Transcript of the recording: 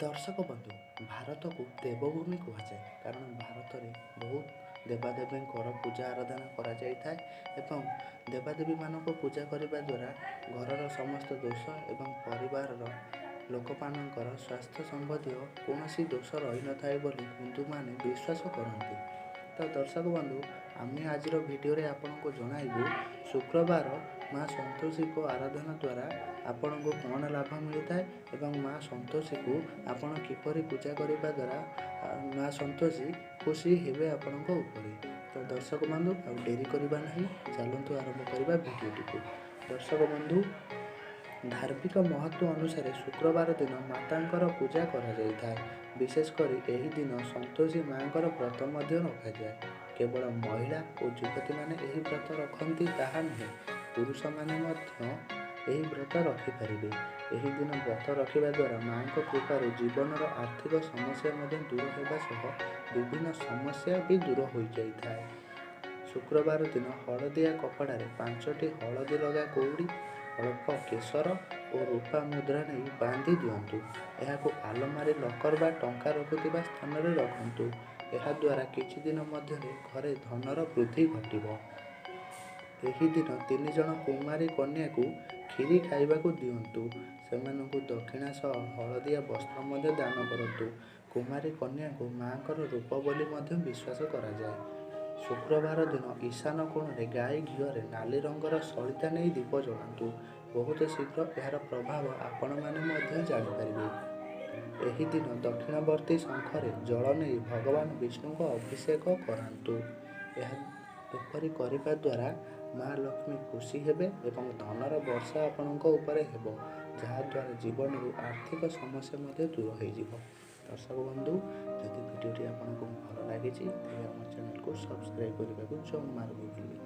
ଦର୍ଶକ ବନ୍ଧୁ, ଭାରତକୁ ଦେବଭୂମି କୁହାଯାଏ, କାରଣ ଭାରତରେ ବହୁତ ଦେବାଦେବୀଙ୍କର ପୂଜା ଆରାଧନା କରାଯାଇଥାଏ ଏବଂ ଦେବାଦେବୀମାନଙ୍କୁ ପୂଜା କରିବା ଦ୍ୱାରା ଘରର ସମସ୍ତ ଦୋଷ ଏବଂ ପରିବାରର ଲୋକମାନଙ୍କର ସ୍ୱାସ୍ଥ୍ୟ ସମ୍ବନ୍ଧୀୟ କୌଣସି ଦୋଷ ରହିନଥାଏ ବୋଲି ହିନ୍ଦୁମାନେ ବିଶ୍ୱାସ କରନ୍ତି। ତ ଦର୍ଶକ ବନ୍ଧୁ, ଆମେ ଆଜିର ଭିଡ଼ିଓରେ ଆପଣଙ୍କୁ ଜଣାଇବୁ ଶୁକ୍ରବାର ମା ସନ୍ତୋଷୀଙ୍କ ଆରାଧନା ଦ୍ୱାରା ଆପଣଙ୍କୁ କ'ଣ ଲାଭ ମିଳିଥାଏ ଏବଂ ମା ସନ୍ତୋଷୀକୁ ଆପଣ କିପରି ପୂଜା କରିବା ଦ୍ୱାରା ମା ସନ୍ତୋଷୀ ଖୁସି ହେବେ ଆପଣଙ୍କ ଉପରେ। ତ ଦର୍ଶକ ବନ୍ଧୁ, ଆଉ ଡେରି କରିବା ନାହିଁ, ଚାଲନ୍ତୁ ଆରମ୍ଭ କରିବା ଭିଡ଼ିଓଟିକୁ। ଦର୍ଶକ ବନ୍ଧୁ, ଧାର୍ମିକ ମହତ୍ତ୍ୱ ଅନୁସାରେ ଶୁକ୍ରବାର ଦିନ ମାତାଙ୍କର ପୂଜା କରାଯାଇଥାଏ। ବିଶେଷ କରି ଏହି ଦିନ ସନ୍ତୋଷୀ ମାଙ୍କର ବ୍ରତ ମଧ୍ୟ ରଖାଯାଏ। କେବଳ ମହିଳା ଓ ଯୁବତୀମାନେ ଏହି ବ୍ରତ ରଖନ୍ତି ତାହା ନୁହେଁ, ପୁରୁଷମାନେ ମଧ୍ୟ ଏହି ବ୍ରତ ରଖିପାରିବେ। ଏହି ଦିନ ବ୍ରତ ରଖିବା ଦ୍ୱାରା ମାଙ୍କ କୃପାରୁ ଜୀବନର ଆର୍ଥିକ ସମସ୍ୟା ମଧ୍ୟ ଦୂର ହେବା ସହ ବିଭିନ୍ନ ସମସ୍ୟା ବି ଦୂର ହୋଇଯାଇଥାଏ। ଶୁକ୍ରବାର ଦିନ ହଳଦିଆ କପଡ଼ାରେ 5ଟି ହଳଦୀ ଲଗା କଉଡ଼ି, ଅଳ୍ପ କେଶର ଓ ରୂପା ମୁଦ୍ରା ନେଇ ବାନ୍ଧି ଦିଅନ୍ତୁ। ଏହାକୁ ଆଲମାରି, ଲକର ବା ଟଙ୍କା ରଖୁଥିବା ସ୍ଥାନରେ ରଖନ୍ତୁ। ଏହାଦ୍ୱାରା କିଛି ଦିନ ମଧ୍ୟରେ ଘରେ ଧନର ବୃଦ୍ଧି ଘଟିବ। ଏହି ଦିନ 3 ଜଣ କୁମାରୀ କନ୍ୟାକୁ କ୍ଷୀରି ଖାଇବାକୁ ଦିଅନ୍ତୁ। ସେମାନଙ୍କୁ ଦକ୍ଷିଣା ସହ ହଳଦିଆ ବସ୍ତ୍ର ମଧ୍ୟ ଦାନ କରନ୍ତୁ। କୁମାରୀ କନ୍ୟାଙ୍କୁ ମାଙ୍କର ରୂପ ବୋଲି ମଧ୍ୟ ବିଶ୍ୱାସ କରାଯାଏ। ଶୁକ୍ରବାର ଦିନ ଈଶାନ କୋଣରେ ଗାଈ ଘିଅରେ ନାଲି ରଙ୍ଗର ସଳିତା ନେଇ ଦୀପ ଜଳାନ୍ତୁ। ବହୁତ ଶୀଘ୍ର ଏହାର ପ୍ରଭାବ ଆପଣମାନେ ମଧ୍ୟ ଜାଣିପାରିବେ। ଏହି ଦିନ ଦକ୍ଷିଣବର୍ତ୍ତୀ ଶଙ୍ଖରେ ଜଳ ନେଇ ଭଗବାନ ବିଷ୍ଣୁଙ୍କ ଅଭିଷେକ କରାନ୍ତୁ। ଏହା ଏପରି କରିବା ଦ୍ୱାରା ମା ଲକ୍ଷ୍ମୀ ଖୁସି ହେବେ ଏବଂ ଧନର ବର୍ଷା ଆପଣଙ୍କ ଉପରେ ହେବ, ଯାହାଦ୍ୱାରା ଜୀବନରୁ ଆର୍ଥିକ ସମସ୍ୟା ମଧ୍ୟ ଦୂର ହୋଇଯିବ। ଦର୍ଶକ ବନ୍ଧୁ, ଯଦି ଭିଡ଼ିଓଟି ଆପଣଙ୍କୁ ଭଲ ଲାଗିଛି ତେବେ ଆମ ଚ୍ୟାନେଲକୁ ସବସ୍କ୍ରାଇବ୍ କରିବାକୁ ଜମାରୁ ବି ଭୁଲିବେନି।